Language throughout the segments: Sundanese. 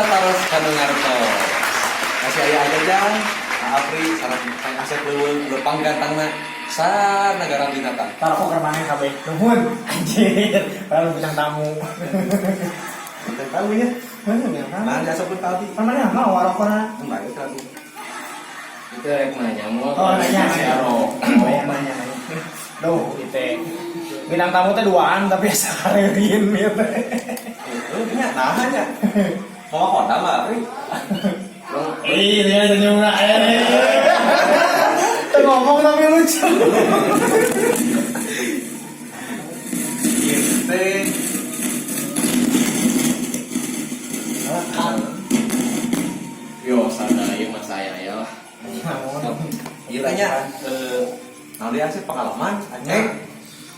Tataros ka nu ngartos. Masih aya aja jang, Apri sareng Kang Asep Leuweung lepang gantengna sa negara binatang. Taruh kok maneh kabeh. Nuhun. Anjir, padahal bintang tamu. Bintang tamu ya. Mana bintang tamu? Nah, jasa pun tadi. Kan mana mau warokona? Enggak ya tadi. Itu rek nanya mau. Oh, nanya, nanya. Rokok. Oh, ya, nanya, nanya. Duh, itu. Bintang tamu teh duaan tapi asa kareurin ieu teh. Itu nya nah nya. Mau kondam mah Apri. Ih, dia senyumna. Eh. Teu ngomong tapi lucu. Ieu teh Yo, sadar ieu mah saya ya lah. Ieu teh nya naon dia sih pengalaman?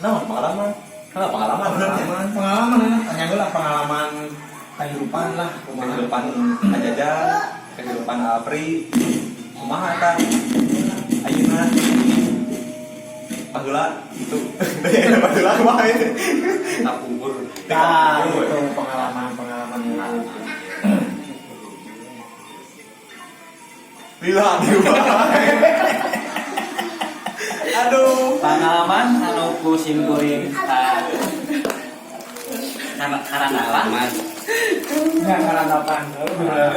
Naon pengalaman? Kenapa pengalaman? Pengalaman, pengalaman ya. Tanya gue lah pengalaman kehidupan lah. Kumaha. Kehidupan ajajan, kehidupan Apri, kumaha eta? Ayeuna baheula gitu. Baheula kumaha ieu? Kapungkur. Nah, itu pengalaman-pengalaman. Lila wae. Aduh. Pengalaman anu ku sim kuring ka karanalan. Enggak karanapan.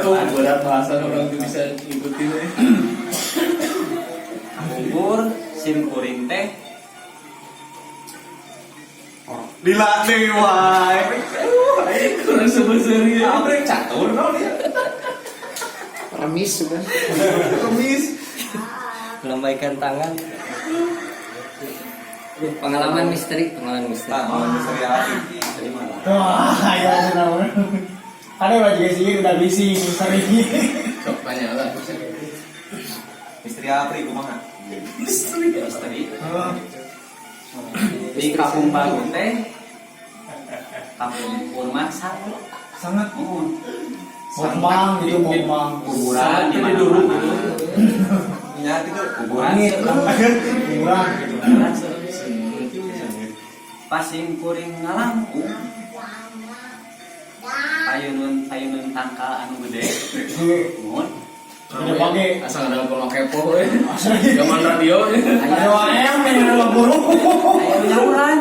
Tuh berat bahasa orang tuh bisa ngikutin eh. Kapungkur sim kuring teh Lila deui wae. Kurang sebesar ya. Apri catur naon ieu? Remis sudah. Remis. Melambaikan tangan. Aduh, pengalaman misteri, pengalaman misteri. Nah, pengalaman misteri Apri. Wah, ya senang. Ada baju sih udah bisi misteri. Sok tanya lah. Misteri Apri kumaha? Misteri di kampung baru teh kapungkur mah sangat Sangat muhun mukbang gitu, mukbang. Kuburan di Sangat mana dulu. Nya gitu. Kuburan. Kuburan gitu. Kuburan pas sim kuring ngalangkung payunun payunun tangkal anu gede muhun. Ada pagi. Asal ada kalau kepo eh. Zaman radio eh. Ada WM yang ada buru. Ayo nyauran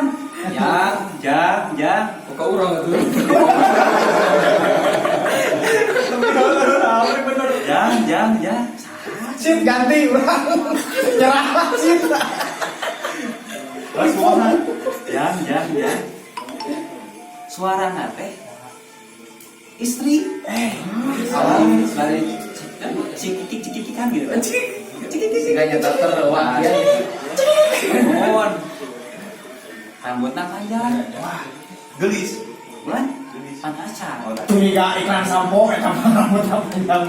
jang jang jang. Kok urang atuh. Apri bener. Jang jang jang. Sip ganti urang. Nyerah lah sip. Terus kumaha? Jang jang jang. Suara teh istri awal dari cikikik cikikikan gitu cikikik. Sehingga nyata terwah ya. Mohon rambutnya panjang. Wah, gelis. Bulan Gelis. pantasan. Oh, nah. Curiga iklan sampo eta mah rambut panjang.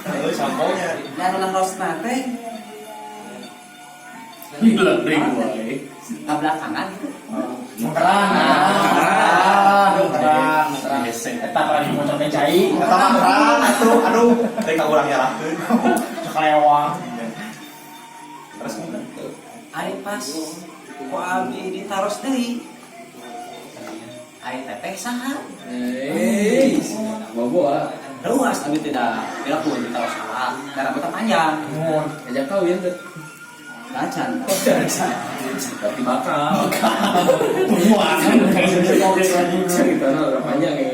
Heuh, samponya. Dan ulang rosna teh Gila deui wae. ke belakangan gitu. Mengkerang. Ah, mengkerang, mengkerang. Eta pernah dimocok cai. Eta mah kerang atuh, aduh, teh ka urang nyalahkeun. Cekalewang. Terus kumaha? Ari pas ku abi ditaros deui. Ari teteh saha? Eh, bobo ah. Luas abi tidak tidak pun ditaros saha. Dan rambutnya panjang. Nuhun. Ajak kawin tuh. Bacan. Tapi bakal. Tungguan. Ceritanya udah panjang ya.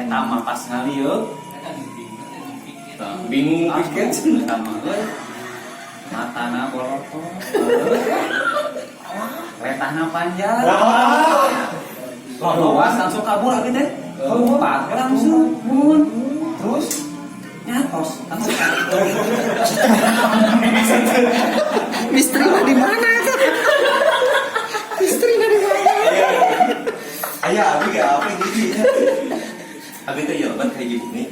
Eta mah pas ngalieu. Tah, bingung pikir. Eta mah euy. Matana boroto. Letahna panjang. Luas langsung kabur abi teh. Lompat langsung. Mun. Terus Nyatos langsung. Misteri mah di mana itu? Misteri mah di mana? Aya abi ge abi hiji nya. Abi teh ieu ban ka hiji bumi.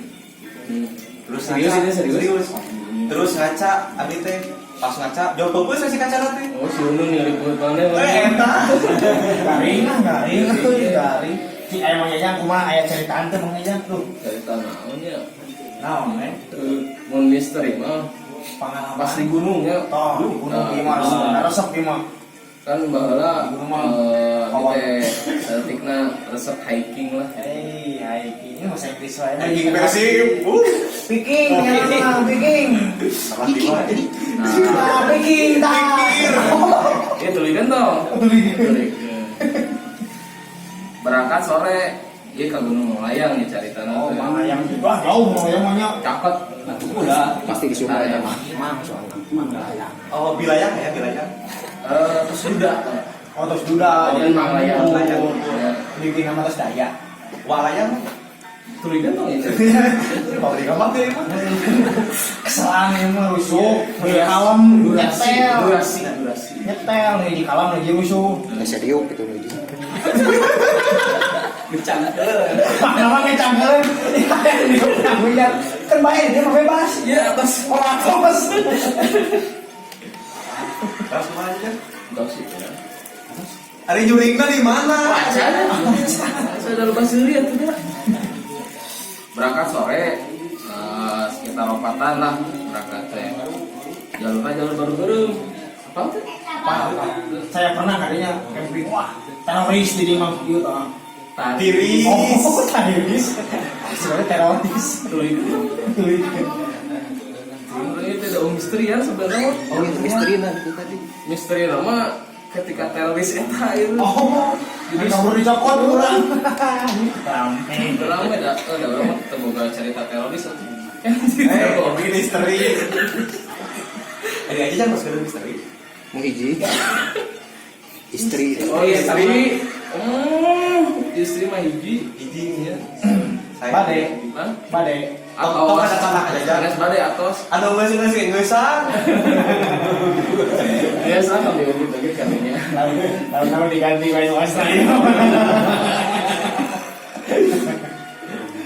Terus Serius ngaca. ini, serius? Terus ngaca abi teh pas ngaca jauh peupeus si kaca teh. Oh, si Unun yang ribut mana? Eh eta. Garing lah, garing tuh, garing. Ci aya Mang Jajang kumaha aya ceritaan teh Mang Jajang tuh. Cerita naon ya? Naon eh? Mun misteri mah Pengalaman. pas di gunung ya. Toh, di gunung ieu mah Nah. resep ieu mah. Kan baheula Gunung mah. Abi teh saeutikna resep hiking lah. Eh, hiking ini bahasa Inggris wae. Hiking Persib. Viking, ya, Viking. Salah di mana? Nah, Ah, Viking, tah. ya tulikan dong. Tulikan. Berangkat sore, dia ke Gunung Melayang nih cari tanah. Oh, teh. Manglayang juga jauh Manglayang mah nya. Cakep. Udah. Pasti di Sumba Nah, ya mah. Mang soalnya. Manglayang. Oh, bilayang ya, bilayang. Terus duda. Oh, terus duda. Oh, dan Manglayang. Manglayang. Ya. Viking sama terus daya. Walayang. Tulikan dong ya. Pabrik apa tuh emang? Keselan ini mah rusuh. Di Durasi. kalam Durasi, nyetel. durasi, durasi. Nyetel nih di kalam lagi rusuh. Nggak serius gitu nuju. Bercanda. Pak nama ngecangkeun. Dia kan baik dia mah bebas. Ya atas. Orang bebas. Terus kemana aja? Enggak sih. Ya. Ari juringna di mana? Wajan. Saya udah lupa sendiri ya tidak. Berangkat sore sekitar 4-an lah berangkat teh. Jalurnya jalur baru gerem. Apa tuh? Pak, saya pernah kalinya camping wah teroris di Imam ieu tah. Tadi. Tiris. Oh, teroris. Sebenarnya teroris. Sebenarnya itu ada misteri ya sebenarnya. Oh itu misteri nah itu tadi. Misteri nama ketika teroris eta itu. Oh, jadi kabur dicokot urang. Rame. Lama dah, oh, dah lama terbuka cerita teroris atuh. Eh, misteri. Ini aja jangan masuk ke misteri. Mau hiji. Istri. Oh istri, istri mah hiji. Hiji ya. Saya. Bade. Hah? Bade. Tok tok ada tanah aja. Sanes bade atos. Anu geus geus geusang. Ya sama diungkit lagi kalinya. Lalu diganti bae wasna.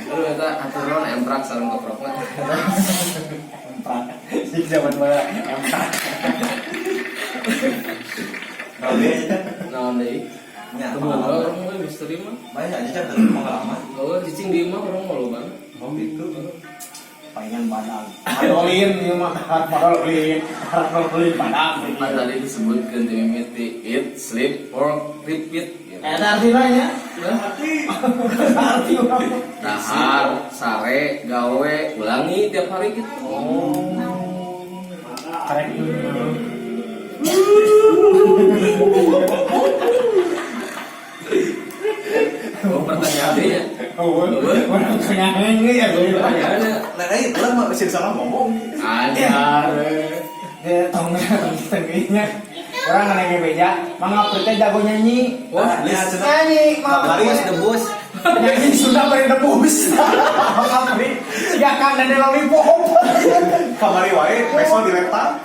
Aduh eta aturan emprak sareng koprokna. Emprak. Sik zaman baheula emprak. Naon deui aja. Naon deui? Nya, Teu boga pengalaman. urang mah misteri mah. Banyak aja jangan terlalu pengalaman. Oh, cicing di imah urang mah loba. Oh gitu. Palingan badan. Padolin ieu mah padolin. Padolin badan. Kan tadi disebutkeun di mimiti eat, sleep, work, repeat gitu. Eta artina nya. Arti urang. Dahar, sare, gawe, ulangi tiap hari gitu. Oh. Karek. Oh, pertanyaannya. Oh, orang kenyangan ya. Pertanyaannya. Nah, ini ulah mah masih salah ngomong. Ajar. Dia tong tengahnya. Orang nanya beja, mangga teh jago nyanyi. Wah, Ya, cenah. Nyanyi, mangga Bos Debus. Nyanyi sudah beri debus. Mangga beri, siga kang dede lollipop. Kamari wae, besok diletak.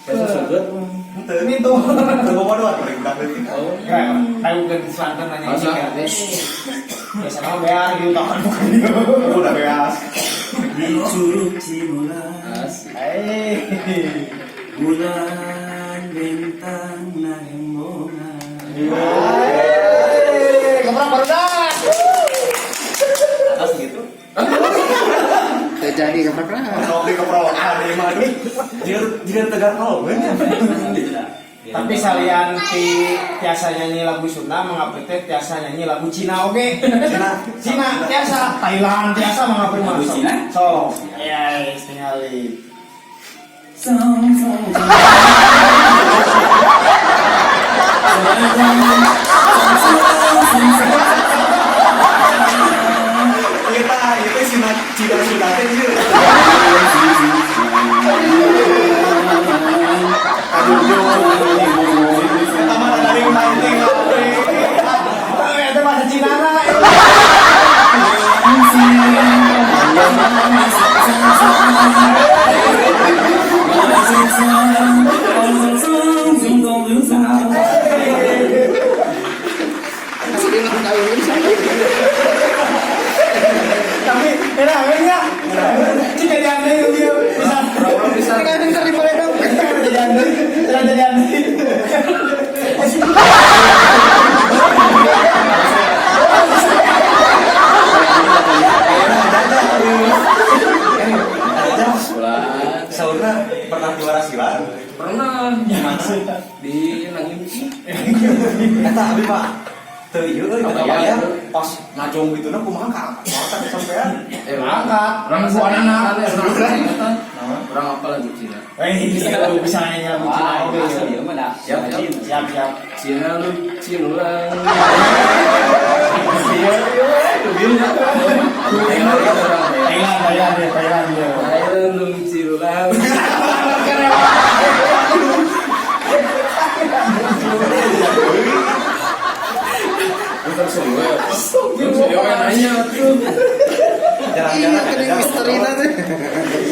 Besok sebut. Henteu. Ini tuh. Teu boga doang paling budak leutik. Oh. Tahu ke Selatan nanya Masa? ini. Biasa mah bear gitu tahun bukan gitu. Udah beas. Di Curug Cibulan, Asik. Eh. bulan bintang narembongan. Eh, keprok barudak. Atas gitu. Terjadi keprok. Kalau di keprokan ieu mah aduh. Jika tegar kolongan ya. Tapi salian ti tiasa nyanyi lagu Sunda mangga teh tiasa nyanyi lagu Cina oge. Cina. Cina tiasa, Thailand tiasa mangga mah. Lagu Cina? So, yes, tingali. Song song. Kita itu Cina Cina Sunda teh ieu. Eta mah dari mancing ngapri. Tapi itu bahasa Cina lah. Kasih dia langsung kawin ini. Tapi enak nya. Cik jadi aneh gitu. Bisa. Orang bisa. Ini kan di dong. Jadi aneh. Jadi aneh. Pernah juara silat? Pernah di Nangimpi. Eta abi, Pak. Teu ieu euy, teu Apa ya. ya? Pas ngajong gitu na kumaha ka angkat sampean. Eh, Angkat. orang Bukan anak. Orang orang apa lagu Cina? Eh, bisa nyanyi lagu Cina Wah, oke. asal ieu mah dah. Siap, siap. Siap, siap. Cina lu Cinulang. Thailand, Thailand ya, Thailand ya. Thailand lu Cinulang. Terus serius nanya tuh. Iya, kena misteri nanti.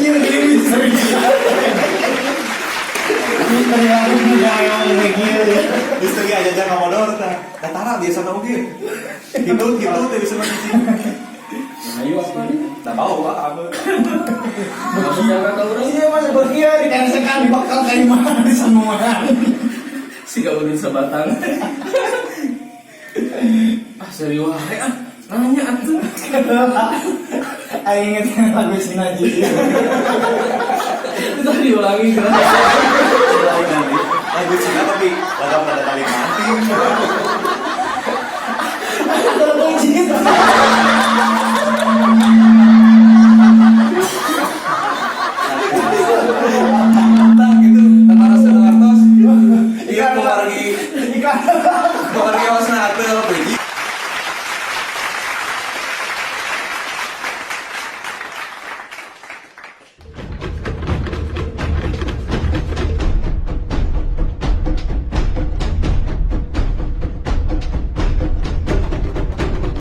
Iya, gini sering. Misteri lagu juga yang kayak Misteri aja jangan ngomodor tah. Da tara biasa na oge. Gitu gitu teh bisa mah cicing. Ayo apa nih? Da bau Pak apa. Maksudnya kata orang Iya, mas berkia dikansekan bakal kayak mana di semua. si gak udah sebatang. Ah, serius ah, nanya atuh. Aing inget lagu Cina jadi. Itu diulangi kan. Lagu Cina tapi lagu pada kali mati. Terkunci.